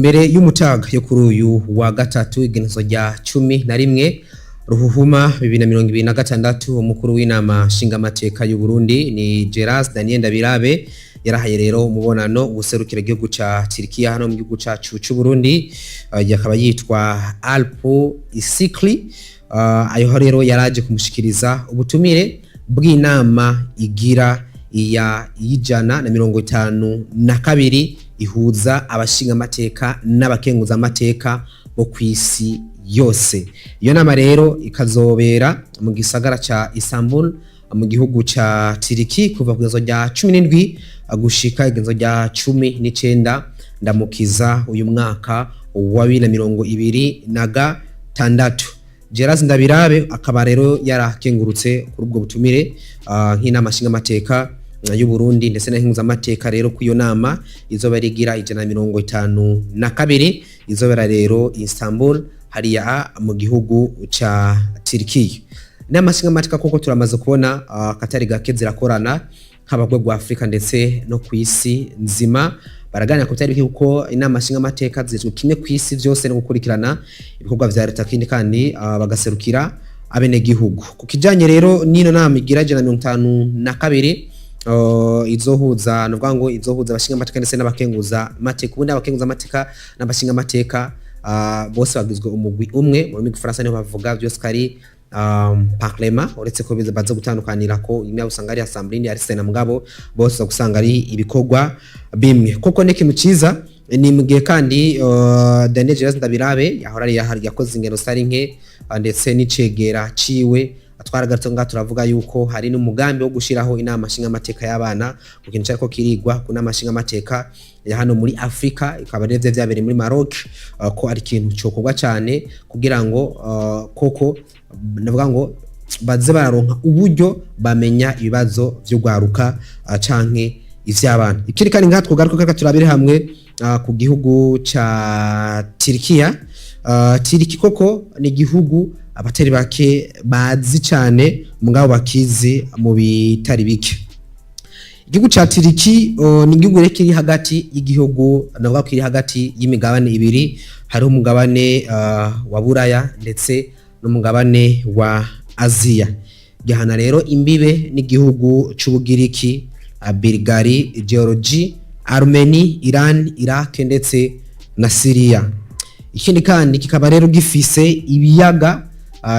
Mbere y'umutaga yo kuri uyu wa gatatu, igenekerezo rya 11 Ruhuhuma 2026, umukuru w'inama nshingamateka y'u Burundi ni Gerard Daniel Ndabirabe yarahaye rero umubonano uwuserukira igihugu ca Turikiya hano mu gihugu cacu c'u Burundi, yakaba yitwa Alp Isikli. Ayo rero yaraje kumushikiriza ubutumire bw'inama igira iya 152 ihuza abashingamateka n'abakenguzamateka bo kw'isi yose. Iyo nama rero ikazobera mu gisagara ca Istanbul mu gihugu ca Turiki kuva ku igenekerezo rya 17 gushika igenekerezo rya 19 Ndamukiza uyu mwaka wa 2026. Gerard Ndabirabe akaba rero yarakengurutse kuri ubwo butumire nk'inama nshingamateka y'u Burundi ndetse n'abakenguzamateka rero ku iyo nama izoba rigira 152, izobera rero Istanbul hariya mu gihugu ca Turkiya. Inama nshingamateka koko turamaze kubona akatari gake zirakorana, haba rwego rwa Afrika ndetse no ku isi nzima, baraganira ku bitari bike, kuko inama nshingamateka zizwi kimwe ku isi vyose no gukurikirana ibikorwa vya leta, kindi kandi bagaserukira abenegihugu. Ku kijanye rero n'ino nama igira 152 izohuza, nuvuga ngo izohuza abashingamateka ndetse n'abakenguza mateka. Ubundi abakenguza amateka n'abashingamateka bose bagizwe umugwi umwe. Mu rurimi rw'igifaransa niho bavuga byose ko ari parlement, uretse ko baza gutandukanira ko imwe usanga ari assemblée, indi ari sénat, mugabo bose usanga ari ibikorwa bimwe. Koko ni ikintu ciza. Ni mu gihe kandi Daniel Gerard Ndabirabe yahora ari yakoze ingendo zitari nke, ndetse n'icegera ciwe. Twaragarutse ngaha turavuga yuko hari n'umugambi wo gushiraho inama nshingamateka y'abana, ku kintu cyariko kirigwa ku nama nshingamateka ya hano muri Afrika, ikaba ari vyo vyabereye muri Maroc, ko ari ikintu cokorwa cyane kugira ngo koko navuga ngo baze bararonka uburyo bamenya ibibazo vy'ugwaruka canke ivy'abana. Ikindi kandi ngaha twogaruka kaka turabire hamwe ku gihugu ca Turikiya. Turiki koko ni igihugu abatari bake bazi cyane, mugabo bakizi mu bitari bike. Igihugu ca Turiki ni igihugu rero kiri hagati y'igihugu, navuga ko kiri hagati y'imigabane ibiri. Hariho umugabane wa Buraya ndetse n'umugabane wa Aziya. Gihana rero imbibe n'igihugu c'Ubugiriki, Bulgarie, Georgie, Armenie, Iran, Iraq ndetse na Syria. Ikindi kandi kikaba rero gifise ibiyaga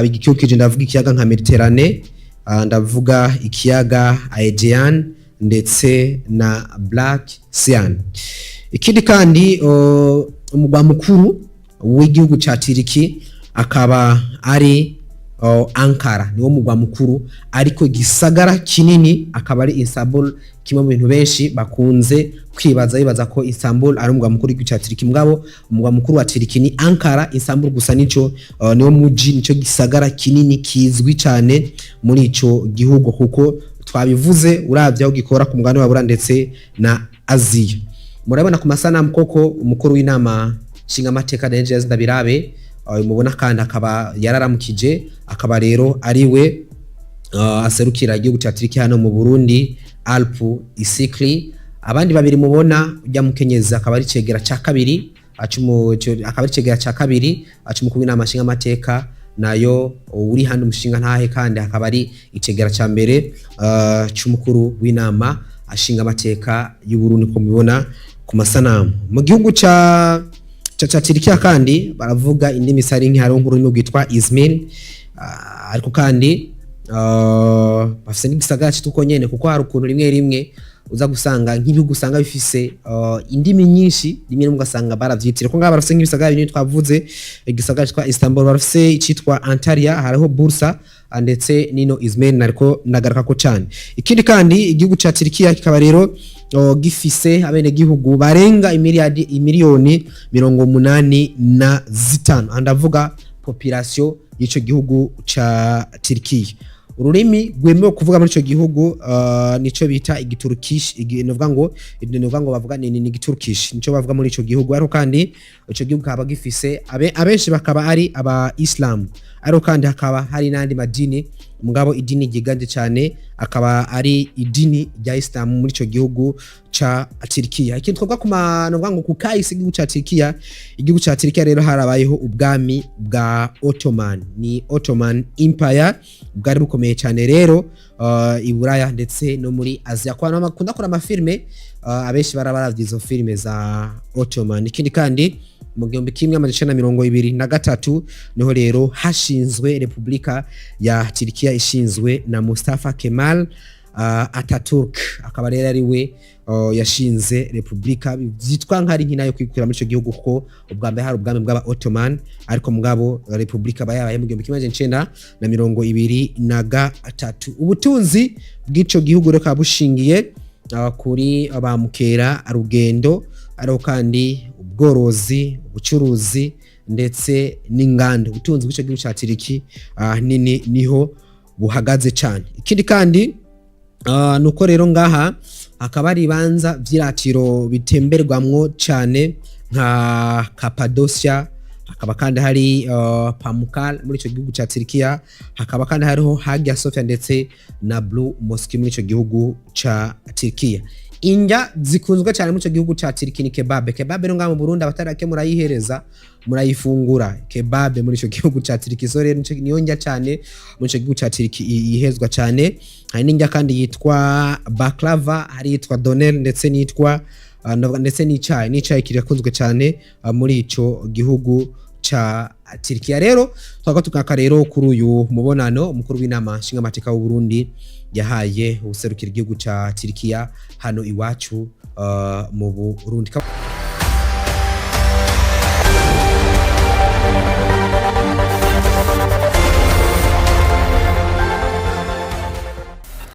bigikikije. Ndavuga ikiyaga nka Mediterane, ndavuga ikiyaga Aegean ndetse na Black Sea. Ikindi kandi umugwa mukuru w'igihugu ca Turiki akaba ari Ankara, niwo mugwa mukuru, ariko igisagara kinini akaba ari Istanbul. Kimwe mu bintu benshi bakunze kwibaza, bibaza ko Istanbul ari umugwa mukuru w'igihugu ca Turiki, mugabo umugwa mukuru wa Turiki ni Ankara. Istanbul gusa nico niwo muji, nico gisagara kinini kizwi cyane muri ico gihugu, kuko twabivuze uravye aho gikora ku mugabane wa Buraya ndetse na Aziya. Murabona ku masanamu koko umukuru w'inama nshingamateka Daniel Ndabirabe mubona kandi akaba yararamukije, akaba rero ari we aserukira igihugu ca Turiki hano mu Burundi, Alp Isikli. Abandi babiri mubona, ujya mukenyezi akaba ari cegera ca kabiri akaba ari cegera ca kabiri c'umukuru w'inama nshingamateka, nayo uri handi umushinga ntahe kandi akaba ari icegera ca mbere c'umukuru w'inama nshingamateka y'u Burundi, ko mubibona ku masanamu. Mu gihugu ca Turikiya kandi baravuga indimi zitari nke. Hariho nk'ururimi rwitwa Izmir, ariko kandi bafise n'igisagara citwa uko nyene, kuko hari ukuntu rimwe rimwe uza gusanga nk'ibihugu usanga bifise indimi nyinshi, rimwe rimwe ugasanga baravyitira ko ngaha barafise nk'ibisagara binini. Twavuze igisagara citwa Istanbul, barafise icitwa Antalya, hariho Bursa ndetse nino Izmir nariko ndagaruka ko cane. Ikindi kandi igihugu ca Turikiya kikaba rero gifise abenegihugu barenga imiliyadi imiliyoni 85. Aha ndavuga population y'ico gihugu ca Turikiya. Ururimi rwemewe kuvuga muri ico gihugu nico bita Igiturukish, novuga ngo bavuga ni Igiturukish, nico bavuga muri ico gihugu. Ariko kandi ico gihugu kaba gifise abenshi bakaba ari aba Islam, ariko kandi hakaba hari n'andi madini. Mugabo idini ryiganje cyane akaba ari idini rya Islam muri ico gihugu ca Turkiya. Ikintu twavuga ku mano ngo ku kahise igihugu ca Turkiya, igihugu ca Turkiya rero harabayeho ubwami bwa Ottoman, ni Ottoman Empire, bwari bukomeye cyane rero i Buraya ndetse no muri Asia. Kwa bantu bakunda kora amafilme, abenshi barabaravye izo filime za Ottoman. Ikindi kandi, mu 1923 niho rero hashinzwe Repubulika ya Turkiya, ishinzwe na Mustafa Kemal Ataturk, akaba rero ari we yashinze Repubulika byitwa nk'ari nkina yo kwikura muri ico gihugu, kuko ubwa mbere hari ubwami bw'aba Ottoman, ariko mugabo Repubulika bayabaye mu 1923. Ubutunzi bw'ico gihugu rero bukaba bushingiye kuri ba mukera rugendo, ariko kandi ubworozi, ubucuruzi ndetse n'inganda. Ubutunzi bw'ico gihugu ca Turiki nini niho buhagaze cyane. Ikindi kandi nuko rero ngaha hakaba hari ibibanza vy'iratiro bitemberwamwo cyane nka Cappadocia, hakaba kandi hari Pamukkale muri ico gihugu ca Turkiya, hakaba kandi hariho Hagia Sophia ndetse na Blue Mosque muri ico gihugu ca Turkiya. Indya zikunzwe cyane muri ico gihugu ca Turkiya ni kebabe. Kebabe rero ngaha mu Burundi abatarake murayihereza, murayifungura kebabe muri ico gihugu ca Turkiya. So rero niyo ndya cyane muri ico gihugu ca Turkiya yihezwa cyane. Hari n'indya kandi yitwa baklava, hari yitwa doner ndetse n'yitwa ndetse n'icayi kirakunzwe cyane muri ico gihugu ca Turkiya. Rero twaba tukaka rero kuri uyu mubonano umukuru w'inama nshingamateka w'u Burundi yahaye ubuserukira igihugu ca Turkiya hano iwacu mu Burundi.